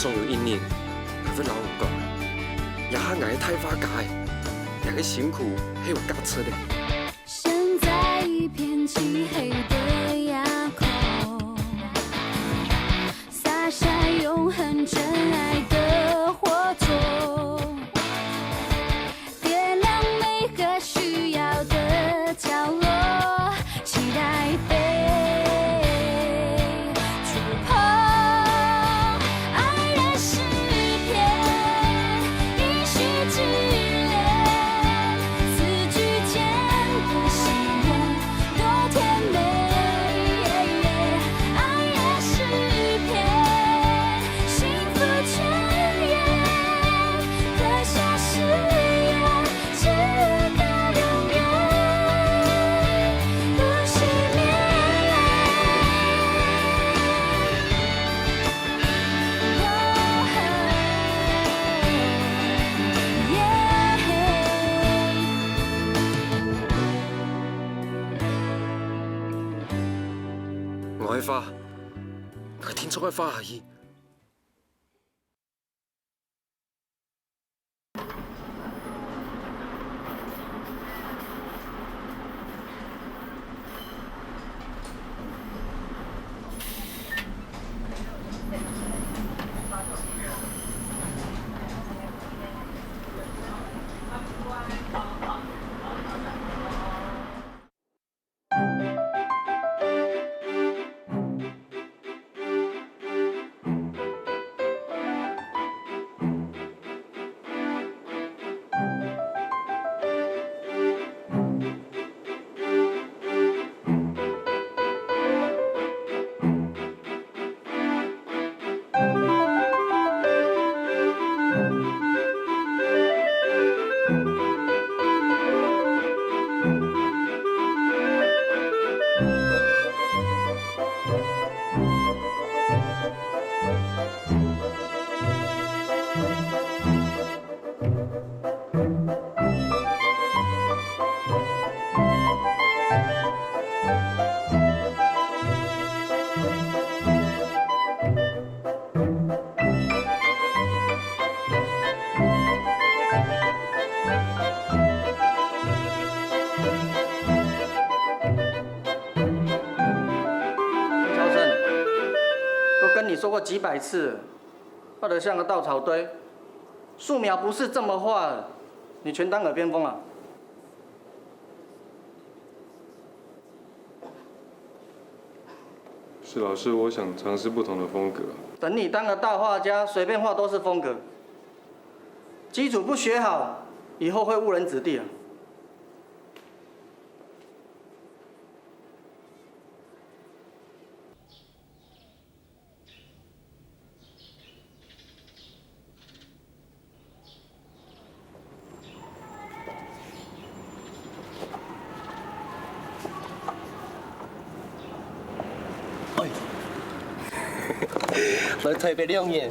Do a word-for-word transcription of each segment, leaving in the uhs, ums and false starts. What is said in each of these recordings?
總有一日，𠊎會摎你講，這下𠊎个大畫家，這个辛苦係有價值个。身在一片漆黑的夜空，灑下永恆真愛的火種。 點亮每個需要的角落，期待被觸碰。愛的詩篇，一息之戀，字句間的誓言，多甜美。愛的詩篇，幸福泉源。 刻下誓言，直到永遠不熄灭。𠊎个畫，𠊎定著愛畫下去。 喬森，都跟你說過幾百次了，畫得像個稻草堆，素描不是這麼畫的，你全當耳邊風啊！ 是，老師，我想嘗試不同的風格。等你當個大畫家，隨便畫都是風格。基礎不學好，以後會誤人子弟啊。 來台北兩年，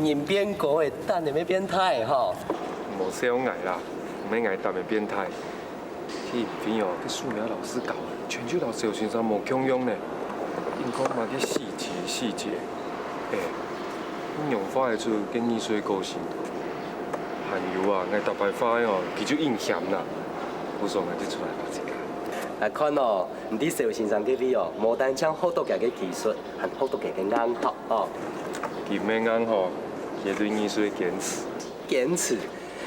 人變高欸，膽也變大吼。莫笑𠊎啦，毋係𠊎膽會變大。 去毋係哦，該素描老師教个，全就摎小先生無共樣呢。應該嘛个細節細節，欸，你用畫會出个藝術个個性。還有啊，𠊎逐擺畫个哦，佢就應嫌啦。故所𠊎就出來畫自家。來看哦，你在小先生該位哦，無單淨學到佢个技術，還學到佢个硬殼哦。佢毋係硬殼，佢對藝術个堅持。堅持？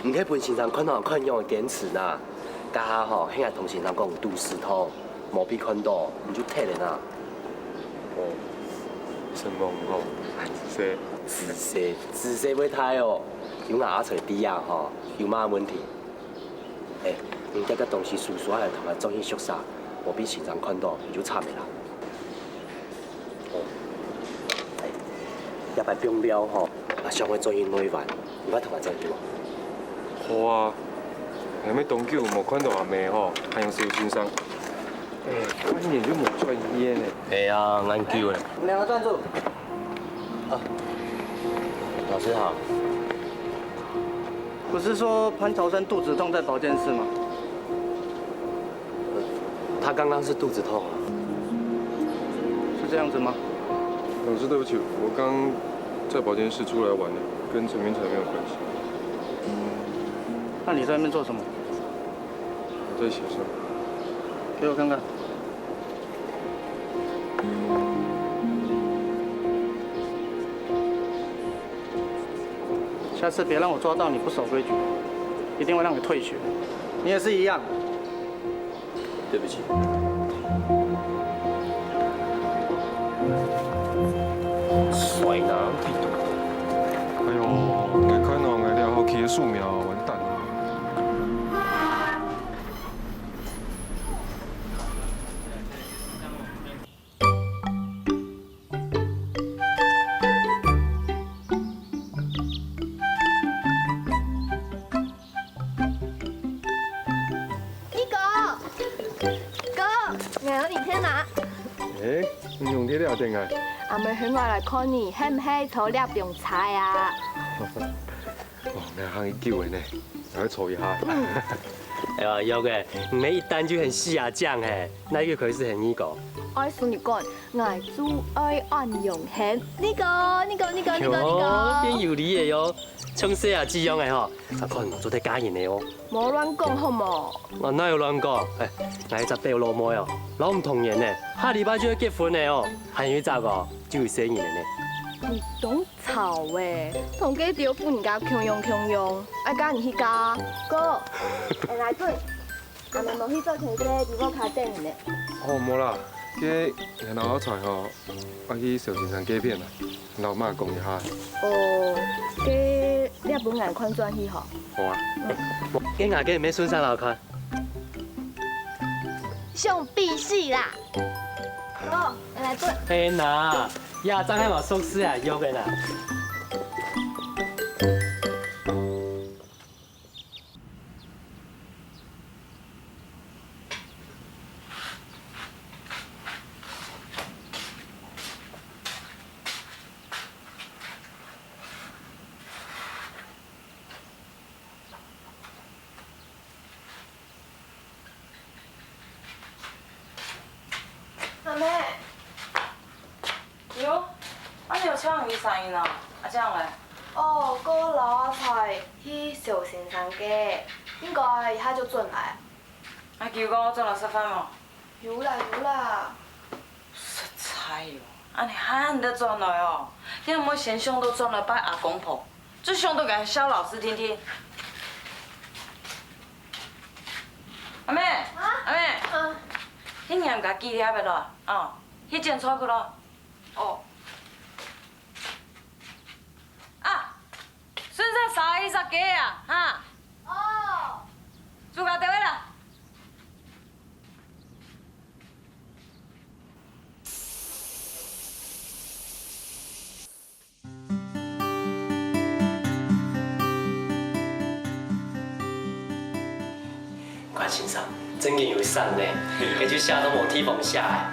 你係分先生看到看樣个堅持哪？ 該下吼，係𠊎同先生講肚屎痛，無被看到，你就忒了哪。哦，承蒙吼，恁仔細。仔細，仔細會大哦。有𠊎阿財知啊吼，有麼問題？欸，你這個東西收收來同𠊎轉去宿舍，無被先生看到，你就慘了啦。 欸，這擺放尞吼，𠊎想愛轉去內灣，你愛同𠊎轉去無？好啊，𠊎乜當久無看到阿姆吼，還有小先生。欸，半年就無出現呢。係啊，恁久了。你們兩個站住。啊，老師好。不是說潘朝生肚子痛在保健室嗎？ 他剛剛是肚子痛啊。是這樣子嗎？老師，對不起，我剛在保健室出来玩的，跟陈明才没有关系。那你在那边做什么？我在写生。给我看看。下次别让我抓到你不守规矩，一定会让你退学。你也是一样。 对不起。衰男。哎呦，你看哦，我这好奇的素描，完蛋了。 Nico，哥，我有你天哪！哎，你用這條電啊？阿妹喊𠊎來看你，係毋係坐這邊坐啊？哦，𠊎行已久了呢，來坐一下。哎呀，有个，你一等就喊四阿姐嘿，哪一个開始喊Nico？愛同你講， 𠊎就愛恁樣喊，Nico，Nico，Nico，Nico，Nico。喲，變有理个喲，像細阿姊樣个吼，啊看做得嫁人个哦。莫亂講好無？啊，哪有亂講？哎，𠊎一隻表老妹哦，摎你同年呢，下禮拜就愛結婚了哦，還有一隻哦，就有細人了呢。你當吵欸，同該兜婦人家共樣共樣，愛嫁你去嫁。哥，來來對。 阿妹無去做頭家，在屋下等你呢。哦，無啦，該𠊎摎阿財吼，愛去小先生該片啊，摎媽講一下。哦，該這本𠊎看轉去吼。好啊。該𠊎个毋係順續來看。想比死啦！哦，來來，對。嘿吶，這張還無熟識啊，約个啦。 阿妹。喲，阿妹有唱雨傘音啊？阿正咧？哦，哥摎阿財去小先生該，應該一下就轉來。阿舅哥轉來食飯無？有啦有啦。實在哦，恁呢還得轉來哦？你有無先想到轉來拜阿公婆？ 就想到該蕭老師定定。阿妹，啊？阿妹，啊？你拿个紀念个來，哦，去剪菜去咯。哦。啊，順續燒一隻雞啊，哈。哦。煮个對啦。 看先生，正經有心呢，該就寫都無地方寫欸。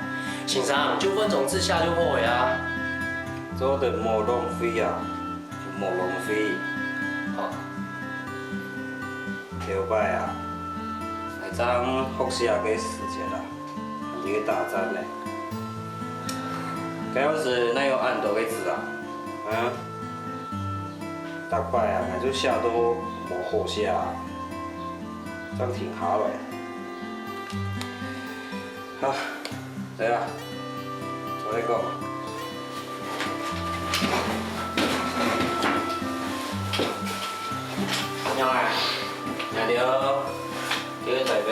先生，就分種子寫就好了啊。做得莫浪費啊，莫浪費。好。頭擺啊，𠊎正學寫个時節啊， 你个打針呢？該樣時哪有恁多个紙啊？啊？逐擺啊，𠊎就寫到無好寫啊，正停下來。好，來啊，𠊎來講。仰仔，𠊎兜 你去台北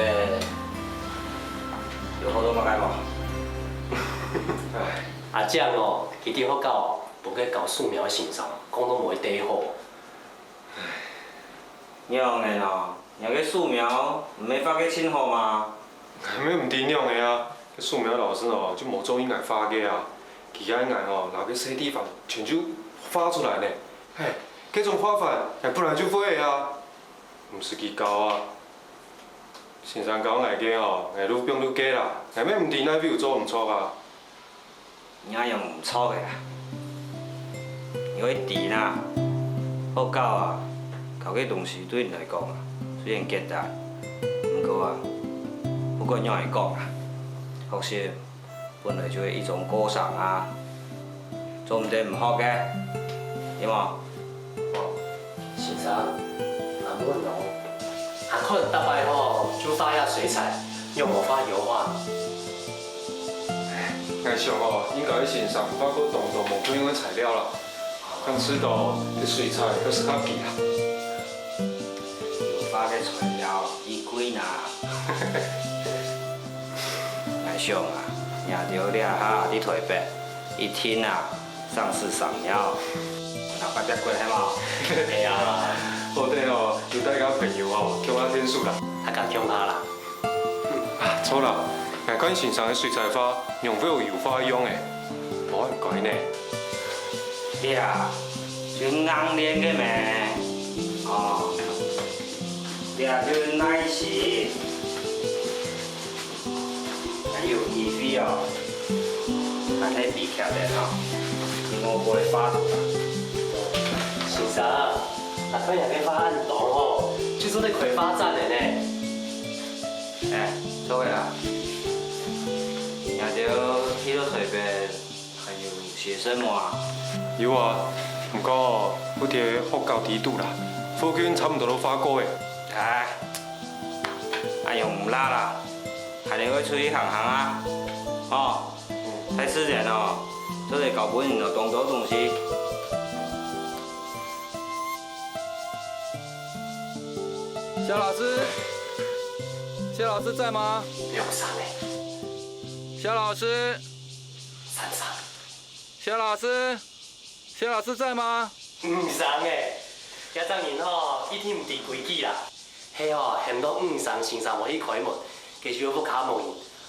有學到麼个無？阿正哦，佢在學校哦，分該教素描个先生講到無一垤好。仰仔哦，若个素描毋係畫个盡好嗎？𠊎乜毋知仰仔啊，該素描老師哦，就無中意𠊎畫个啊。佢愛𠊎哦，摎該細地方全部畫出來呢。嘿，該種畫法，𠊎本來就會啊。 毋使佢教啊。先生教𠊎个哦，𠊎就放就對啦，𠊎乜毋知哪位有做毋著啊。你仰仔有毋著个啊？你愛知哪，學校啊，教个東西對你來講啊，雖然簡單，毋過啊，不管仰仔講啊，學習 本來就係一種過程啊，做毋得毋學个。有無？哦，先生，𠊎問哦，𠊎看逐擺吼就畫這水彩，仰無畫油畫？𠊎想哦，應該先生畫過當多無共樣个材料啦，像試著這水彩就係較貴啦。油畫个材料幾貴呢？𠊎想啊，若兜這下在台北，一定啊， 上市上了，拿八百塊係無？係啊，好得哦，有帶个朋友哦，共下𢯭手啦。大家共下啦。啊，著啦，𠊎看先生个水彩畫，仰會有油畫樣誒，無恁該呢。對啊，就硬練个咩？哦，對啊，就耐心。 還有機會哦，還係比較个吼，你莫過來發圖啦。先生，𠊎看你个畫恁多吼，就做得開畫展个呢。哎，著个啦。你兜去到台北， 還有學生無啊？有啊，毋過哦，𠊎兜學校底肚啦，附近差毋多都畫過誒。哎，恁樣毋罅啦，還係愛出去行行啊，吼，大自然哦，做得教分人有當多東西。夏老師，夏老師在嗎？有啥嘞？夏老師。 先生。夏老師，夏老師在嗎？先生誒，這隻人吼，一定毋知規矩啦。係哦，喊到先生，先生無去開門，該就屋下無人，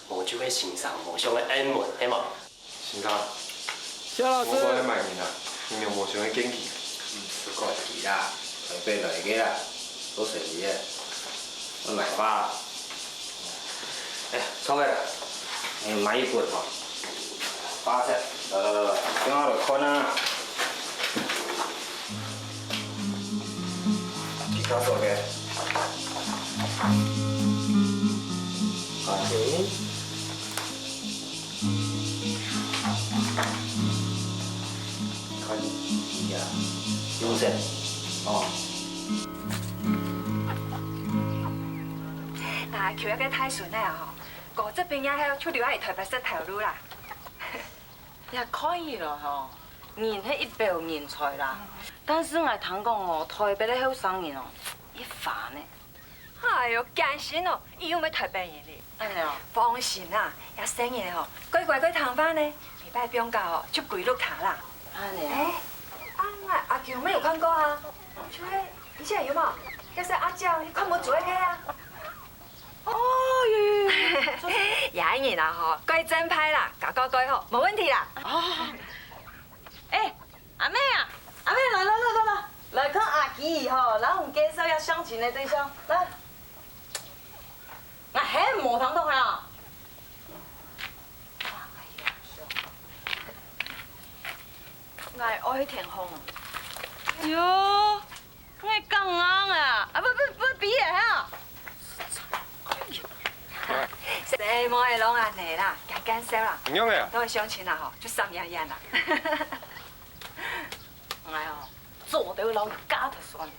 無就係先生無想愛應門，係無？先生，夏老師。𠊎過來買面啊，你有無想愛見佢？嗯，係講佢啦，台北來个啦，做生意个，愛買花。 哎，著个啦，哎，買一本吼，八十，來來來來，等下來看啊。其他做个。OK。看一下，用色，哦。 啊，求一个大孫仔啊吼，高職畢業後就留在台北食頭路啦。也看起來吼，人係一表人才啦。但是𠊎聽講哦，台北个後生人哦，一般呢。哎喲，艱辛哦，佢又毋係台北人哩。恁樣哦。放心啦，這細人仔吼，乖乖个聽話呢，每擺放假哦，就歸屋下啦。恁樣哦。哎，啊，𠊎阿舅乜有看過啊，就係以前有無？叫做阿嬌，你看無做个啊？ 哦，有有有有，這人啊吼，蓋正派啦，家教蓋好，無問題啦。哦，哎，阿妹啊，阿妹，來來來來來，來看阿基吼，來，𠊎介紹一下相親个對象，來。𠊎喊無聽到啊。𠊎愛天空。喲。 𠊎講硬啊，啊，不不不，比耶哈！細妹仔攏恁呢啦，講講笑啦。仰仔啊？都係相親啊吼，就三樣樣啦。哎喲，做得摎你嫁忒算。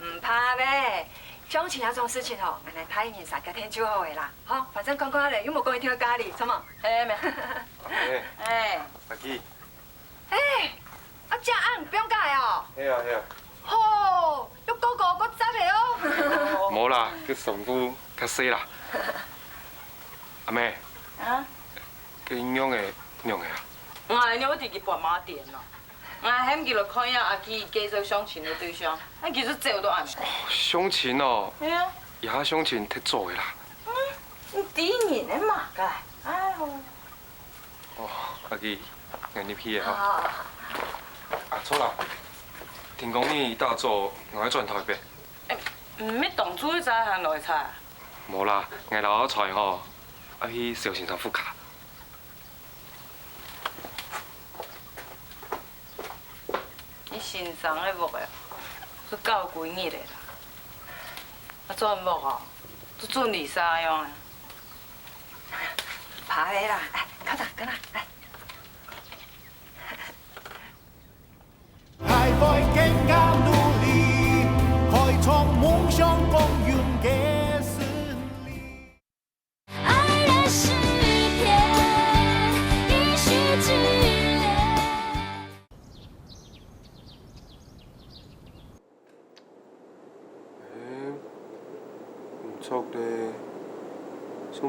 毋怕咩，相親這種事情吼，𠊎等大人儕決定就好个啦，吼，反正講講咧，又無講一定愛嫁哩，著無？哎，咩？哎，阿基， 哎，阿姐恁放假哦？係啊係啊。吼，又高高又紮个哦。無啦，佢丈夫較細啦。阿妹，啊？佢仰仔仰仔啊？𠊎仰會知佢半馬點啊？𠊎喊佢來看一下阿基介紹相親个對象，啊佢就走到恁。哦，相親哦？係啊。這下相親忒早个啦。嗯，你知人个麼个？哎喲。 哦，阿基，𠊎入去个哈。啊，著啦。聽講你打早𠊎愛轉台北。毋係當晝一早還來採？無啦，𠊎摎阿財吼，愛去蕭先生屋下。 你先生个屋仔，係搞幾日个啦？啊，轉屋哦，就準你啥樣啊？怕个啦，哎，快點，快點，哎。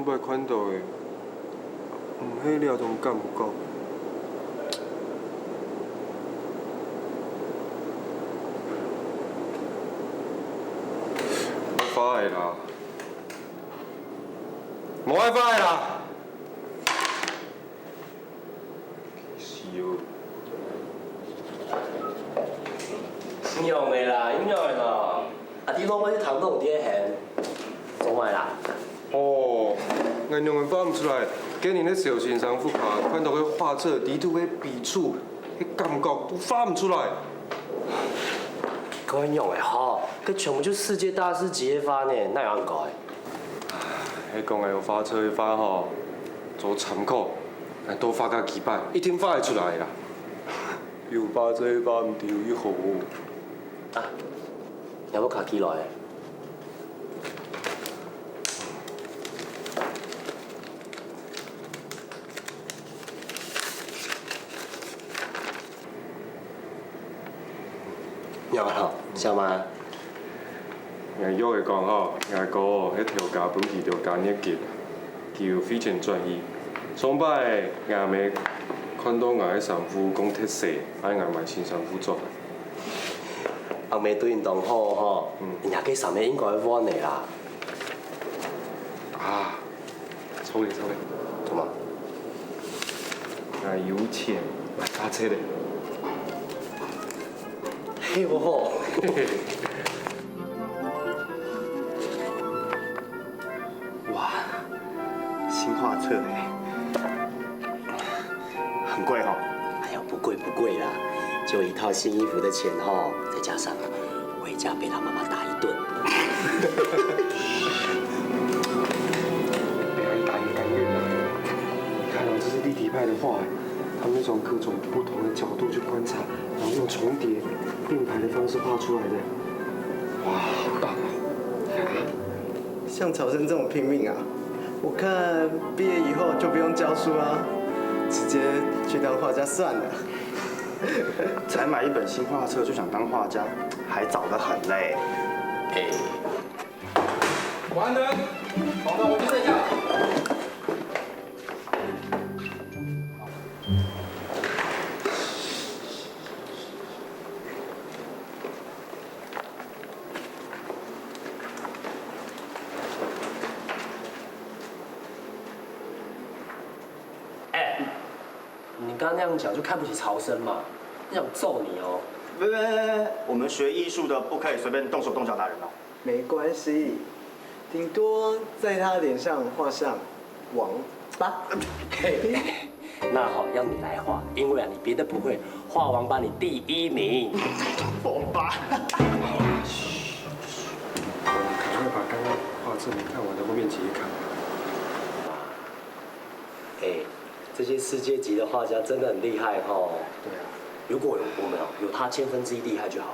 會看到个，毋係這種感覺。無愛畫个啦，無愛畫个啦！死哦！仰仔啦，仰仔啦！ 啊，你老妹去聽講你个喊，做麼个啦？哦，𠊎仰仔畫毋出來。今日个小型商務卡，看到个畫冊裡肚个筆觸，个感覺都畫毋出來。該仰仔吼，該全部就世界大師級个畫呢，哪有恁該？係講𠊎有畫冊个話吼，做參考，𠊎多畫加幾擺，一定畫會出來啦。有畫冊个話，毋知有幾好。 啊，若無卡寄來。仰仔，笑麼？𠊎約佢講吼，𠊎哥係頭家分佢頭家月給，佢有花錢轉去。上擺𠊎姆看到𠊎个衫褲講忒細，愛𠊎買新衫褲著。 阿姆對你當好吼，嗯。人家个衫仔應該換个啦。啊，著咧，著咧。做麼？𠊎有錢買畫冊咧。係無？哇，新畫冊呢，很貴吼。哎喲，不貴不貴啦，就一套新衣服的錢吼，再加上回家被他媽媽打一頓。被阿姨打也甘願啊！你看哦，這是立體派的畫，他們是從各種不同的角度去觀察，然後用重疊、並排的方式畫出來的。哇，好棒哦！ 像曹生這種拼命啊，我看畢業以後就不用教書啊，直接去當畫家算了。才買一本新畫冊就想當畫家，還早得很嘞。哎，晚安，晚安，我去睡覺。哎，你剛剛那樣講就看不起曹生嘛？我想揍你哦！別別別別，我們學藝術的不可以隨便動手動腳打人哦。沒關係，頂多在他臉上畫上王八。嘿，那好，要你來畫，因為啊，你別的不會，畫王八你第一名。王八。趕快把剛剛畫冊沒看完的後面幾頁看完。哎，這些世界級的畫家真的很厲害哦。對啊。如果有我們哦，有他千分之一厲害就好。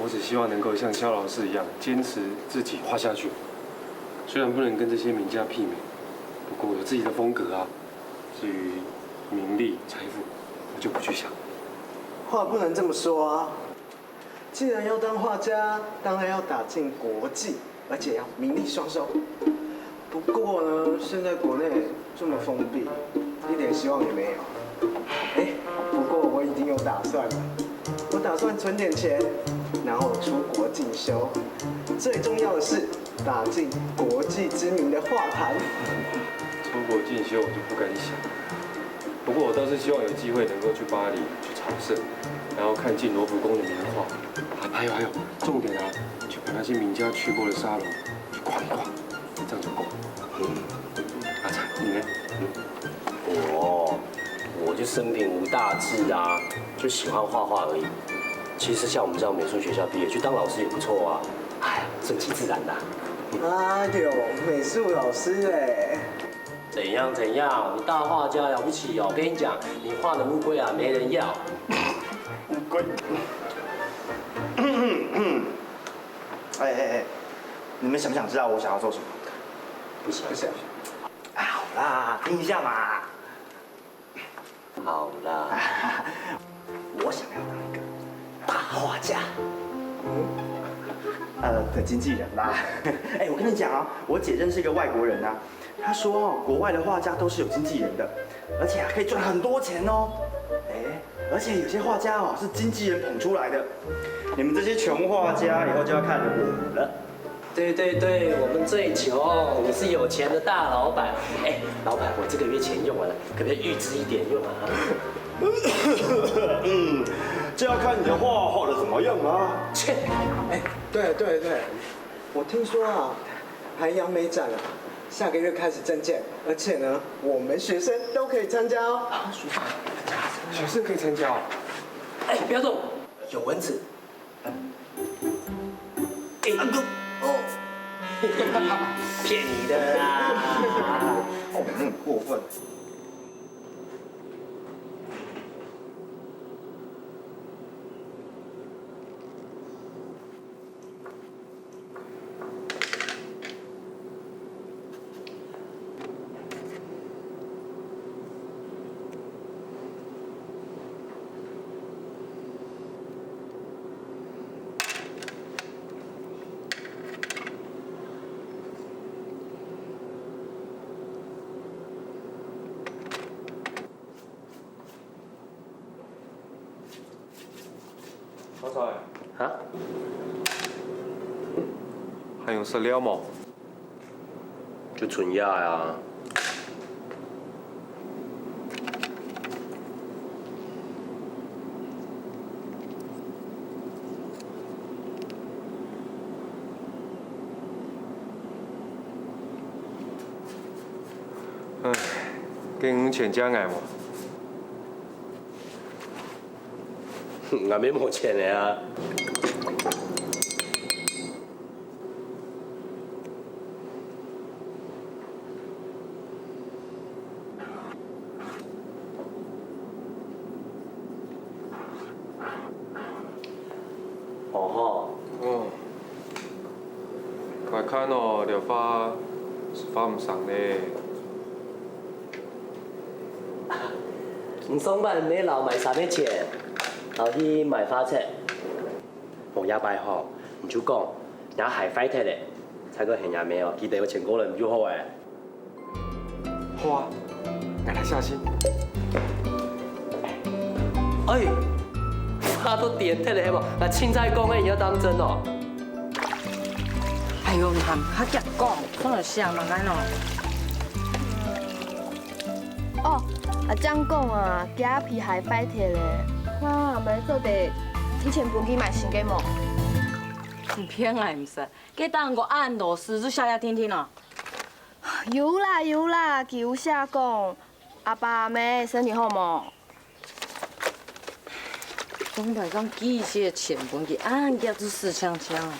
我只希望能夠像蕭老師一樣堅持自己畫下去，雖然不能跟這些名家媲美，不過有自己的風格啊。至於名利、財富，我就不去想。話不能這麼說啊！既然要當畫家，當然要打進國際，而且要名利雙收。不過呢，現在國內這麼封閉，一點希望也沒有。哎，不過我已經有打算了，我打算存點錢，然後出國進修。最重要的是，打進國際知名的畫壇。出國進修我就不敢想，不過我倒是希望有機會能夠去巴黎去朝聖，然後看盡羅浮宮的名畫。啊，還有還有，重點啊，去把那些名家去過的沙龍去逛一逛，這樣就夠了。嗯，阿財，你呢？我，我就生平無大志啊，就喜歡畫畫而已。其實像我們這樣美術學校畢業，去當老師也不錯啊。哎，順其自然啦。哎呦，美術老師哎。怎樣怎樣？你大畫家了不起哦！我跟你講，你畫的烏龜啊，沒人要。烏龜。哎哎哎，你們想不想知道我想要做什麼？不想。不想。啊，好啦，聽一下嘛。好啦。我想要當一個大畫家。呃的经纪人啦。哎，我跟你讲啊，我姐认识一个外国人啊，他说哦，国外的画家都是有经纪人的，而且啊可以赚很多钱哦。哎，而且有些画家哦是经纪人捧出来的，你们这些穷画家以后就要看我们了。对对对，我们最穷，我们是有钱的大老板。哎，老板，我这个月钱用完了，可不可以预支一点用啊？嗯，这要看你的画画的怎么样啊。切，哎，对对对，我听说啊，台阳美展啊，下个月开始征件，而且呢，我们学生都可以参加哦。学生可以参加哦。哎，不要动，有蚊子。哎，哦，骗你的啦！哦，你很过分。好彩。啊？还有食了无？就賰夜啊。唉，给五千借𠊎无？ 𠊎也無錢个啊。哦吼。哦。𠊎看哦，這畫係畫毋成呢。 你上擺毋係摎買衫个錢，摎去買花坯。無，下擺吼，你就講若鞋壞忒了，再過喊若姆哦，記得有錢過來就好欸。好啊，𠊎來寫信。哎，話都顛忒了係無？𠊎清採講个，你愛當真哦。哎喲，你還較遽講，算了，寫嘛，該喏。 哦，阿正講啊，厥皮鞋壞忒了，看阿姆做得提前分佢買新个無？你騙𠊎毋係，該單个恁多字就寫了定定哦。有啦有啦，佢有寫講，阿爸阿姆身體好無？ 上擺正寄一息錢分佢，恁遽就死淨淨啊！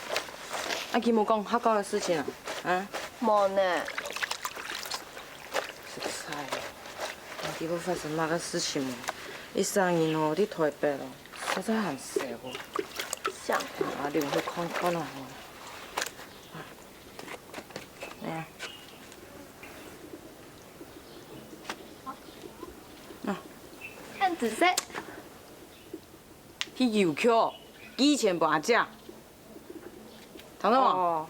啊，佢無講客家个事情啊？啊？無呢。實在，啊，佢會發生麼个事情無？一生人哦，在台北哦，實在還愁哦。想。啊，你去看看啊。哎呀。啊。恁仔細。 去郵局寄錢分阿姊。聽到無？哦。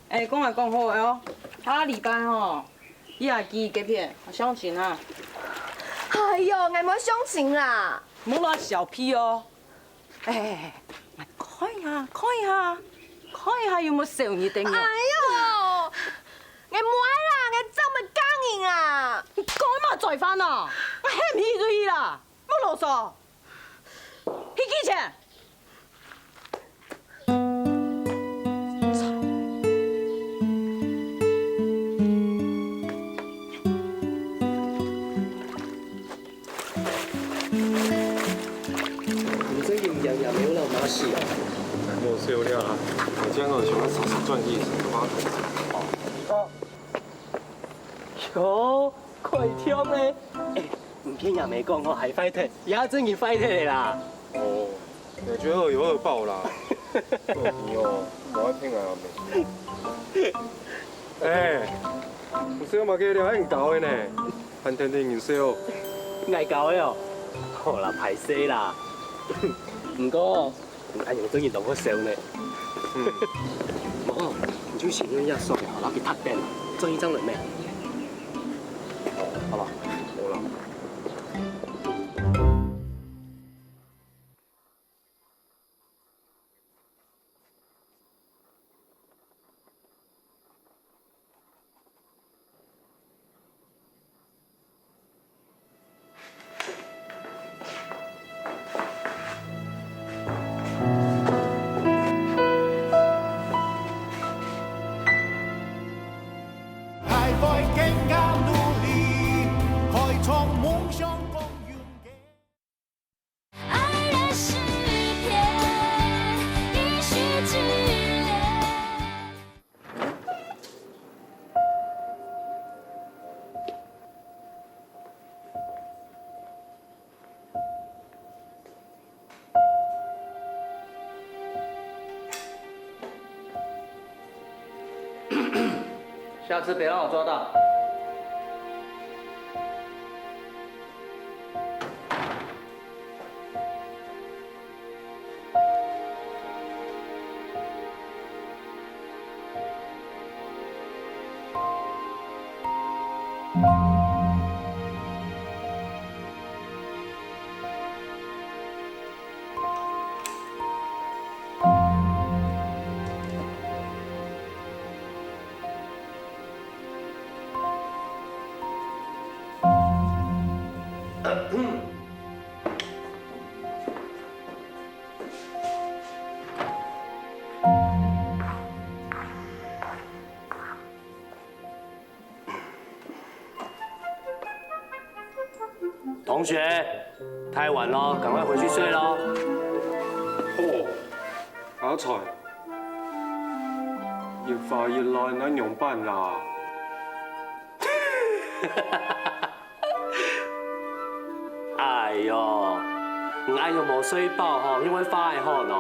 哎，講來講好个哦，下禮拜吼，你也寄該片，相親啊。哎喲，𠊎無相親啦。莫亂小屁哦。哎，哎，哎，看一下，看一下，看一下有無少你等哦。哎喲，𠊎無愛啦，𠊎正毋係嫁人啊。你講麼嘴法呢？𠊎喊你就去啦。 莫囉嗦，去寄錢。你最近養養沒有老媽洗啊？莫笑了啊，我這樣想要少少賺一點錢，好不好？ 喲，開張呢！哎，你聽若姆講吼，鞋壞忒，也真个壞忒个啦。哦，感覺惡有惡報啦。哦，你哦，我要聽啊，阿姆。哎，你笑麼个了？恁搞个呢，還天天人笑。𠊎搞个哦？好啦，歹勢啦。毋過， 哎喲，真个當好笑呢。無，你就先用這索仔吼，摎佢䌈等，轉去正來買。哦，好吧，好了。 还会更加努力，开创梦想光荣的。 爱的诗篇，一世之恋。 下次别让我抓到。 同學，太晚了，趕快回去睡咯。哦，阿財，一發一爛，那仰般啦？哎喲，你恁樣無睡飽吼，仰會畫會好呢？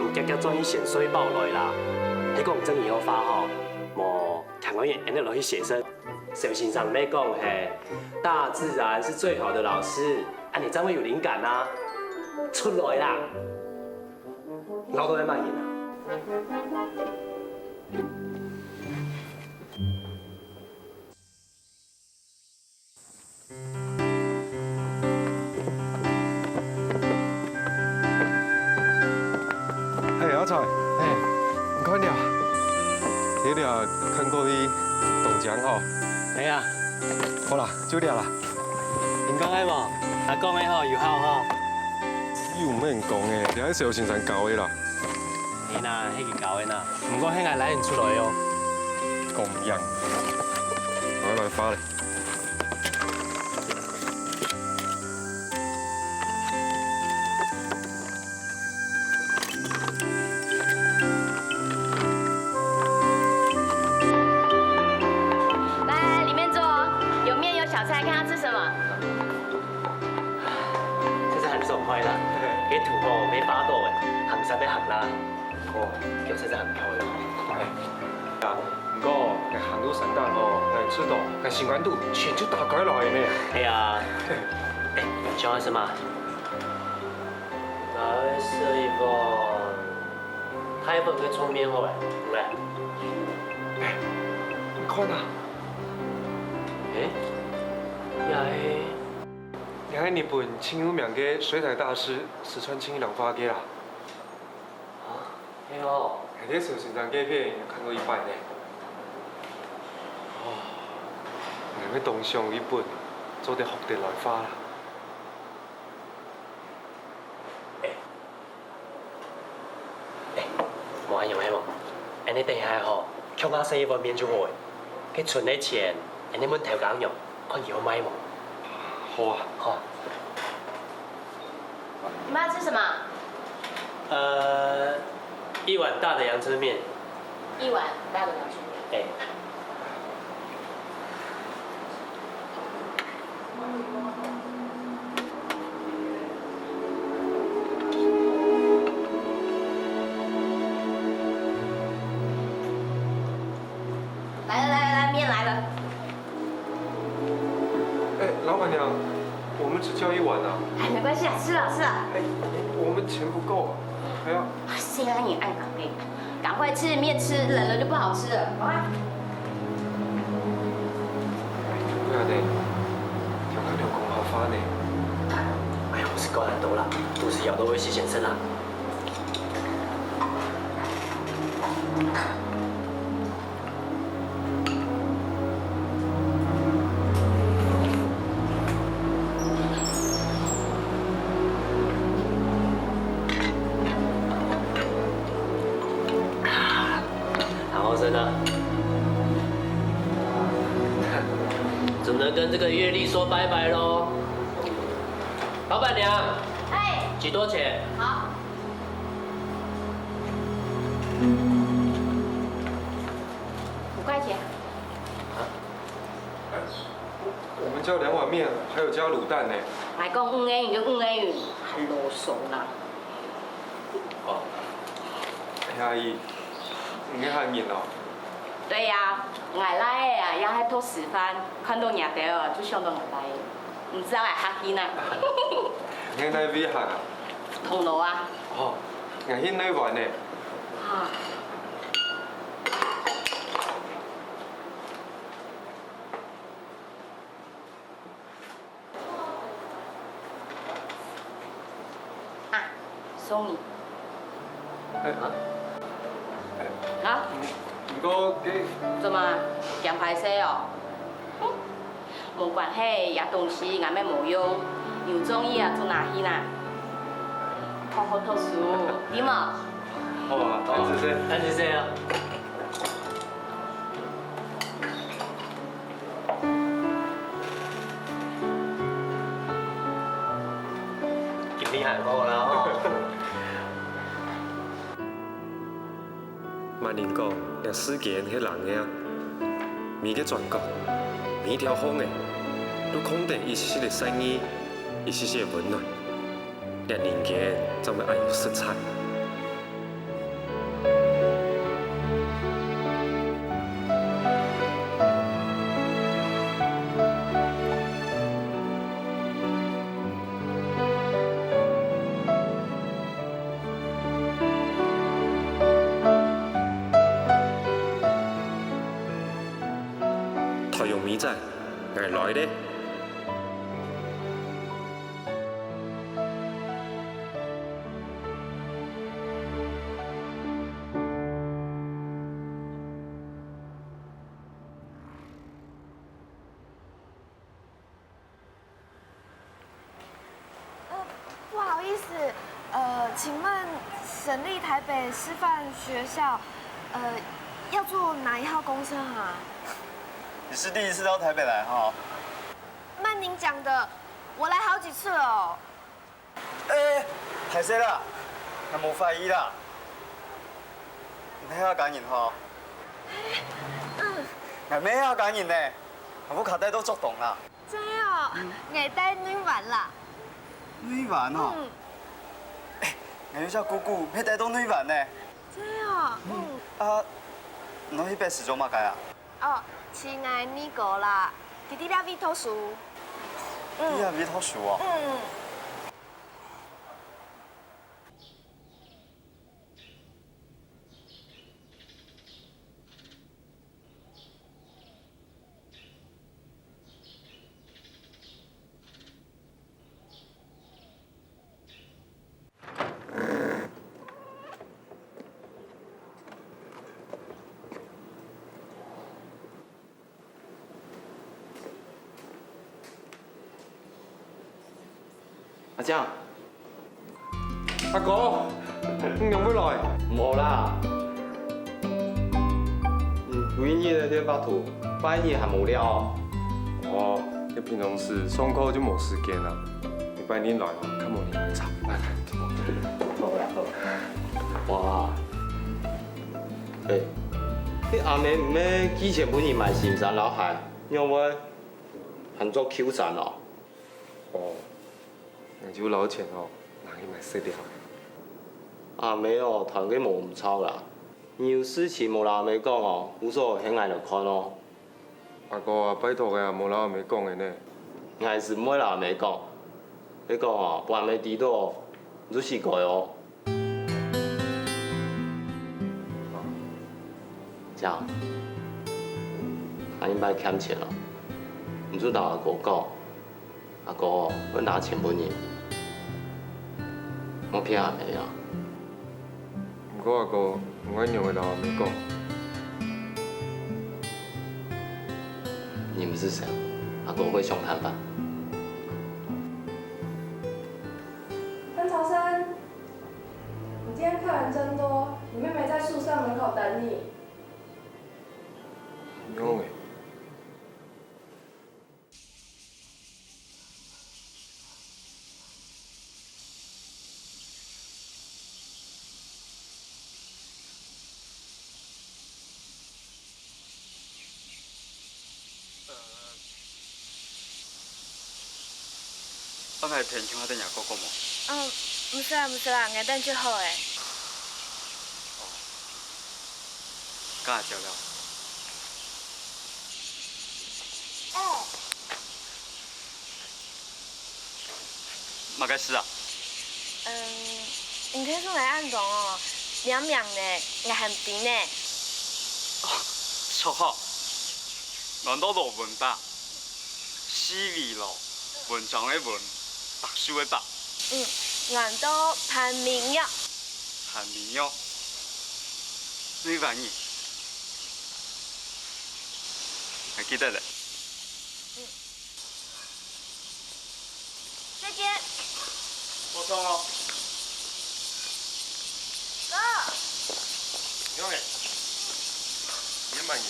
你遽遽轉去先睡飽來啦。係講你真經愛畫吼，無，看我用恁樣來去寫生。 小先生乜講係，大自然是最好的老師，恁樣正會有靈感啊！出來啦！恅到係麼人啊？ 嘿，阿財，嘿，你看這，這看過去當靚吼。係啊。好啦，就這啦。你講个無？阿公个吼，有效吼。又毋免講个，這係小先生教个啦。係啦，係佢教个啦。毋過係𠊎拉你出來哦。講毋贏，𠊎來畫咧。 來，裡面坐哦。有麵有小菜，看要吃什麼？這下恁爽快啦！這圖吼，無畫到欸，行山愛行啦。哦，這下真係很漂亮。啊，毋過，𠊎行到山頂吼，𠊎感覺到，𠊎心肝肚全就打開來呢。係啊。欸，想愛食麼？ 𠊎愛食一碗大碗个粗麵好了，來。欸，你看啊！欸，這係，這係日本盡有名个水彩大師石川沁良畫个啦。啊，係哦。𠊎在小先生該片有看過一擺呢。哦，𠊎乜當想有一本做得學得來畫啦。 欸，欸，無恁樣係無？恁樣等下吼，共下食一碗麵就好欸。該賰个錢，恁樣問頭家娘，看佢好賣無？好啊。好。你們要吃什麼？呃，一碗大的陽春麵。 一碗大的陽春麵。欸。來了，來了，來，麵來了。欸，老闆娘，我們只叫一碗啊。欸，沒關係啊，吃了，吃了。欸，我們錢不夠啊。哎呀，谁让你按咖啡？赶快吃，面吃冷了就不好吃了。快。不要得，有可能空好发呢。哎呀，我是高难度啦，肚子枵都会洗先生啦。好好生啊！只能跟这个月历说拜拜喽。老板娘，哎，几多钱？好。五块钱。啊？我们叫两碗面，还有加卤蛋呢。还讲五个人就五个人，还啰嗦啦。哦，阿姨，你个汉人哦。对呀，我来个啊，也还偷吃饭，看到你兜啊，就想到我来。 毋知愛客氣呢。你哪位客啊？銅鑼啊。哦，𠊎去哪位呢？啊。啊，送你。哎，啊？啊？毋過，這，做麼？嫌歹勢哦？哼！ 無關係，這東西𠊎乜無用，有中意啊就拿去啦。好好讀書，知無？好啊，恁仔細。恁仔細啊！今日還好啦吼。 麼人講，這世間係冷个啊？每個轉角，每條巷仔，都囥等一息息个善意，一息息个溫暖。這人間正會恁有色彩。 太陽尾仔，𠊎來咧。 呃，不好意思，呃，请问省立台北师范学校，呃，要坐哪一号公车啊？你是第一次到台北来哈？曼宁讲的，我来好几次了哦。 欸，歹勢啦，𠊎無懷疑啦。你係客家人吼？嗯。𠊎乜係客家人呢，𠊎屋下戴到竹東啦。真哦，𠊎戴內灣啦。內灣哦？嗯。欸，𠊎有隻姑姑乜戴到內灣呢。真哦，嗯。啊，你去北市做麼个啊？哦，尋𠊎二哥啦，佢在這位讀書。嗯。在這位讀書哦？嗯。 阿江。阿哥，你仰會來？無啦。嗯，歸日个這畫圖，拜日還無尞哦。哦，你平常時上課就無時間啊？你拜日來哦，較無人吵。好啦，好啦。哇，欸，你阿姆毋係寄錢分你買新衫摎鞋，仰會 還著舊衫哦？哦，𠊎就摎錢哦，拿去買食料。阿姆哦，聽佢無毋著啦。你有事情無摎阿姆講哦，故所喊𠊎來看哦。阿哥啊，拜託个啊，無摎阿姆講个呢。𠊎係毋會摎阿姆講，你講哦，分阿姆知著，你就死該哦。呀，𠊎這擺欠錢哦，毋使摎阿哥講，阿哥會拿錢分你。莫騙阿姆啊！毋過阿哥，𠊎仰會摎阿姆講？你毋使愁，阿哥會想辦法。潘朝生，你今天客人真多，你妹妹在宿舍門口等你。仰會？ 呃，愛𠊎添共下等若哥哥無？嗯，毋使啦，毋使啦，𠊎等就好欸。哦，該就了。欸。 麼个事啊？嗯，你聽說𠊎恁樣哦，你个名呢，𠊎還毋知呢。哦，著好，𠊎安到羅文伯，四維羅，文章个文，白手个白。嗯，𠊎安到潘明玉。潘明玉，你話你？𠊎記得咧。嗯。 再見。保重哦。哥。仰仔？你麼人？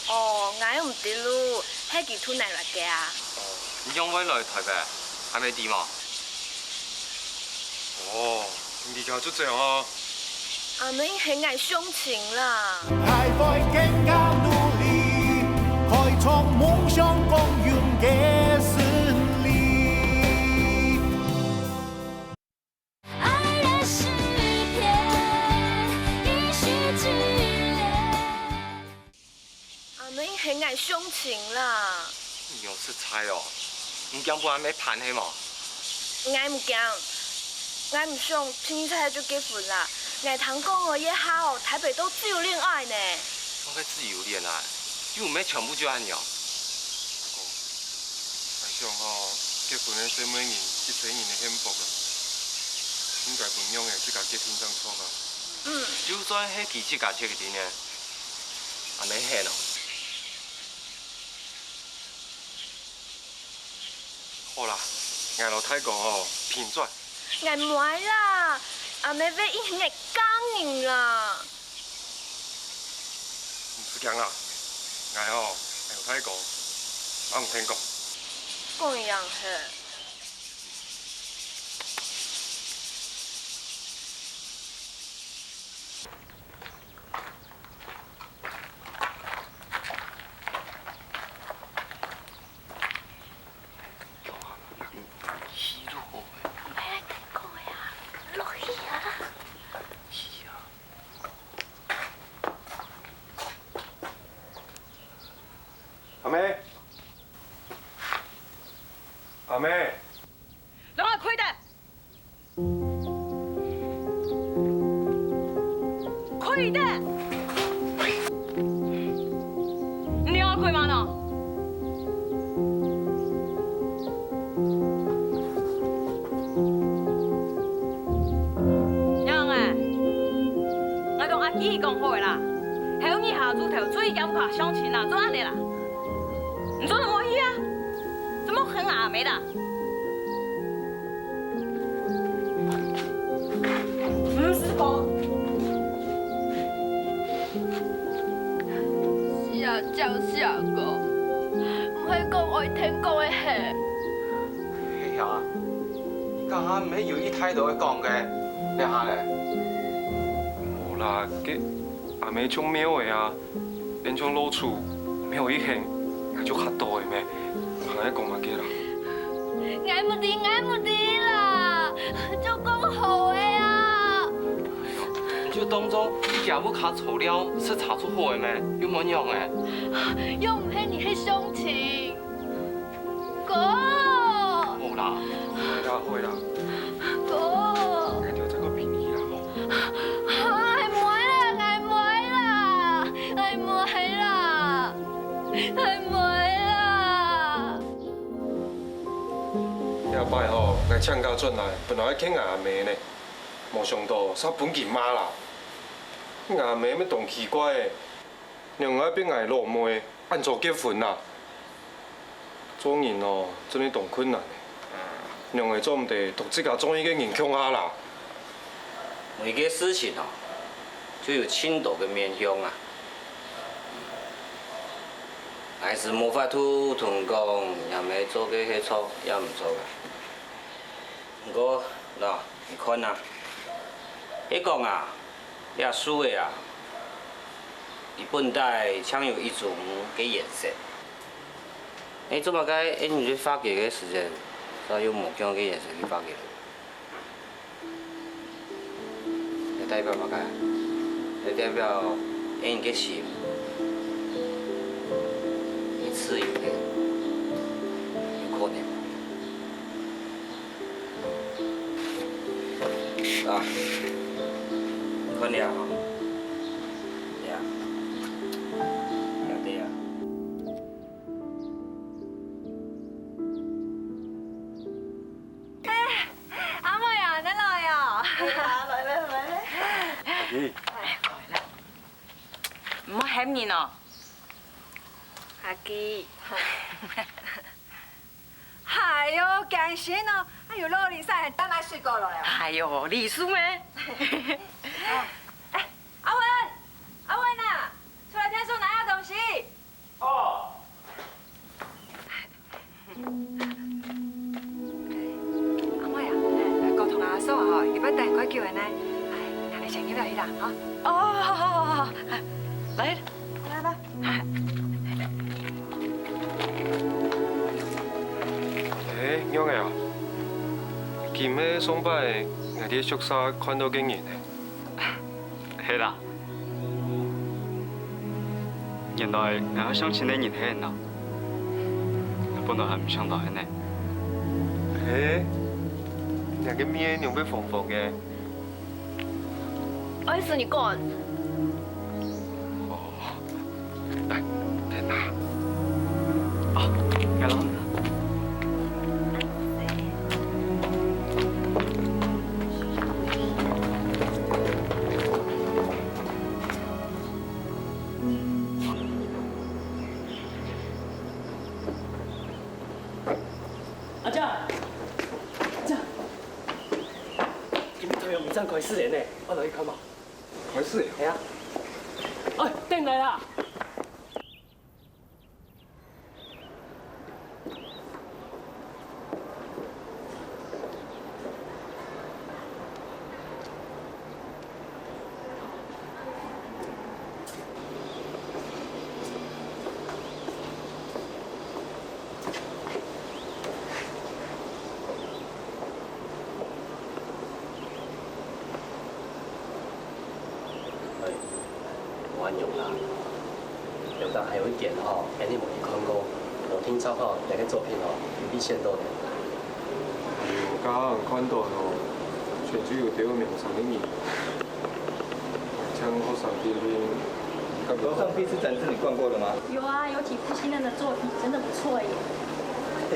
哦，𠊎毋知路，係佢渡𠊎來个啊。哦，你仰會來臺北？阿姆知無？哦，你離家出走哦。阿姆係𠊎相親啦。還會更加努力，開創夢想共榮个勝利。愛的詩篇，一息之戀。阿姆係𠊎相親啦。你有識趣哦，你驚分阿姆騙係無？ 𠊎毋驚，𠊎毋想凊彩就結婚啦。𠊎聽講哦，這下哦，臺北都自由戀愛呢。麼个自由戀愛？又毋係全部就恁樣。阿哥，𠊎想吼，結婚係細妹人一生人个幸福啦，應該分樣仔自家決定正著啊。嗯。就算係佢自家決定呢，阿姆係哦。 好啦，𠊎摎大哥吼，平轉。𠊎毋愛啦，阿姆會一定會罵人啦。毋使驚啦，𠊎吼，𠊎有大哥，毋會聽講。講樣係。 阿姆，阿姆，摎𠊎跪等！ 跪等！你愛跪麼个？仰仔，𠊎同阿基講好个啦，後日下晝頭出去佢屋下相親啦，做恁仔啦。你做麼个無去啊？做麼个喊阿姆啦？ 毋使講。是啊，正是啊，哥，毋係講愛聽講个係。係啊，你頭下毋係有一大堆愛講个，這下咧？無啦，該阿姆就罵个啊。 變像老鼠，無一喊，𠊎就嚇著个咩？還愛講麼个啦？𠊎毋知，𠊎毋知啦，就講好个啊！你就當做你家屋下草料食茶就好个咩？又無仰仔？又毋係你係相親。 哥！好啦，好啦，好啦。哥！該條再過平一啦，吼。啊，𠊎毋愛啦，𠊎毋愛啦！頭擺吼，𠊎請假轉來，本來愛見𠊎阿姆呢，無想到煞分佢罵啦。𠊎阿姆乜當奇怪个，仰會變𠊎老妹，恁早結婚啊？做人哦，真係當困難个，仰會做毋得同自家中意个人共下啦？每個事情哦，就有盡多个面向啊。𠊎係無法度同你講，阿姆做个係著也毋著啊。 毋過，喏，你看啊，係講啊，這樹仔啊，佢本底正有一種个顏色。你做麼个恁樣去畫佢个時節，煞用無共个顏色去畫佢？這代表麼个？這代表恁樣个心，你自由个，有可能無？ 啊，看了吼，呀，曉得啊。阿妹啊，你來啊！來來來來。阿基。毋好喊人哦。阿基。 哎喲，驚死哦！哎喲，老李生還帶麼个水果來啊？哎喲，梨樹咩？哎，阿文，阿文啊，出來𢯭手拿下東西。哦。阿妹啊，溝通阿嫂啊，吼，佢愛等較久个呢。哎，𠊎等先入來去啦，吼。哦，好好好好好，來。 來來。哎，仰仔啊？佢毋係上擺𠊎在宿舍看著个人呢？係啦。原來𠊎愛相親个人係你啊！𠊎本來還毋想到係你。哎，你个面仰會紅紅个？ 愛死你講！哦，來，天哪！啊，該嘍。阿姐，阿姐，今日太陽已經開始了呢，𠊎來去看嘛。 開始了。係啊。哎，等來啦！ 哎，無恁樣啦。樓頂還有一件吼，𠊎等無去看過。𠊎聽說吼，這個作品吼，有被選到呢。有，剛剛看到吼，全球有得過名次个人。像學生畢業，樓上畢業展示你逛過了嗎？有啊，有幾幅新人的作品，真的不錯耶。哎，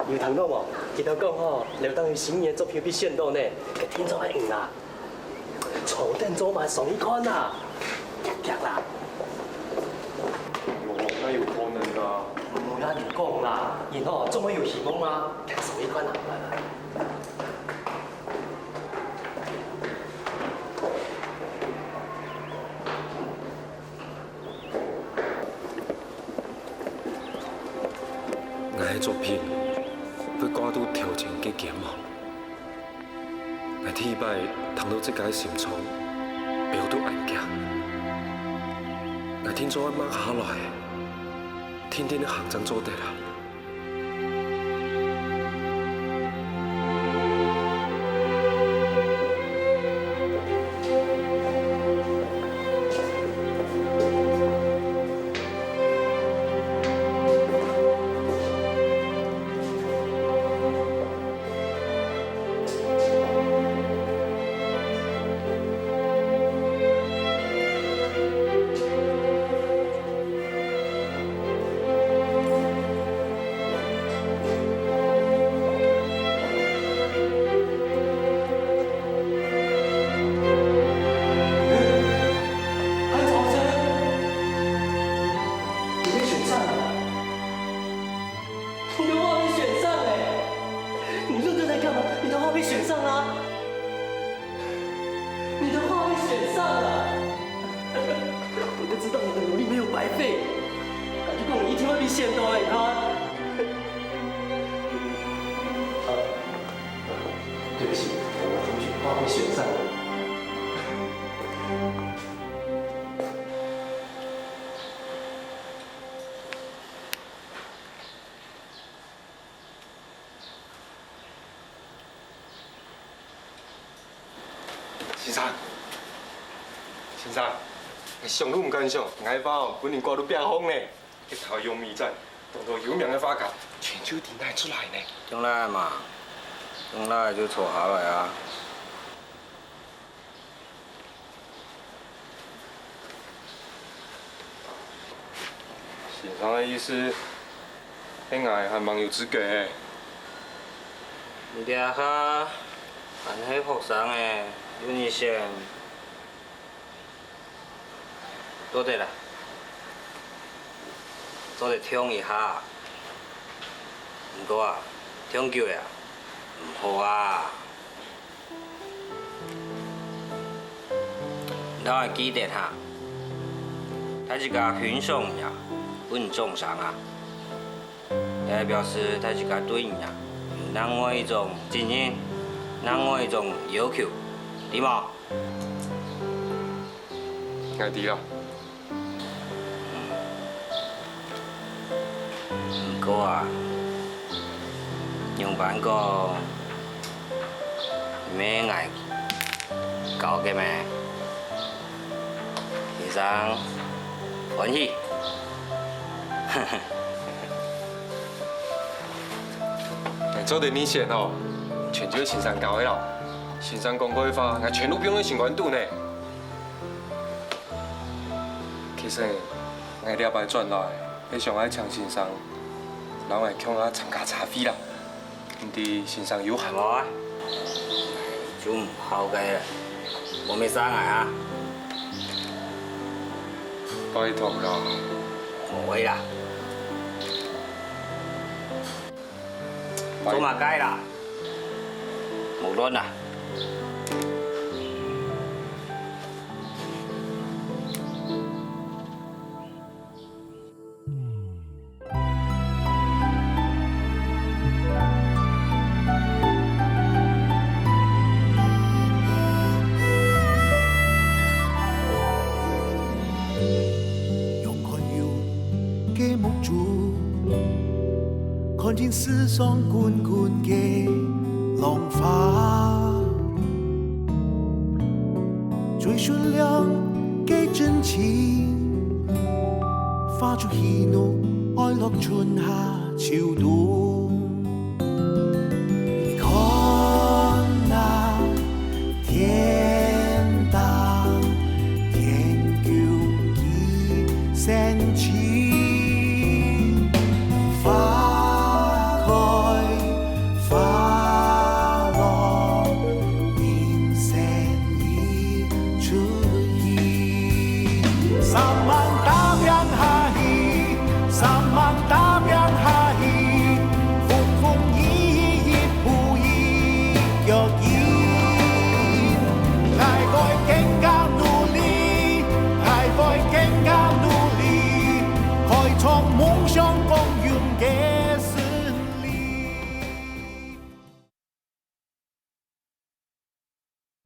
有聽到無？佢等講吼，樓頂有新人个作品有被選到呢，該聽說還有啦。 坐等做麼个上去看啊？遽遽啦！喲，哪有可能啊？毋好恁樣講啦，人吼，總會有希望啊！遽上去看啊！來來。 𠊎个作品會掛在頭前个肩膀。𠊎第一擺聽到自家个心臟飆到恁遽。𠊎定著愛慢下來，定定仔行正做得啊！廢，感覺講一定會被選到的，你看。呃，對不起，我同學，我被選上了。 先生，先生，想都毋敢想，𠊎包分人掛到壁項呢。該桃園米站，當多有名个畫家，全就在該出來呢。當然嘛，當然就坐下來啊。 先生个意思，係𠊎還吂有資格欸。你這下還係學生欸，有你先。做得啦，做得暢一下。毋過啊，暢久了啊，毋好啊。 你愛記得哈，大自家欣賞你啊，分你掌聲啊，也表示大自家對你啊有另外一種信任，另外一種要求，對無？𠊎知啦。 毋過啊，仰般講，毋係𠊎教个咩？先生歡喜。做得你選哦，全就先生教个啦。先生講過个話，𠊎全部放在心肝肚呢。 其實，𠊎這擺轉來，係想愛請先生，摎𠊎共下參加茶會啦。毋知先生有閒無啊？就毋好个，無乜生𠊎啊。拜託啦。毋會啦。 做麼个啦？無論啦。用看有个目珠， 看盡世上滾滾个浪花，最純良个真情，化作喜怒哀樂春夏秋冬。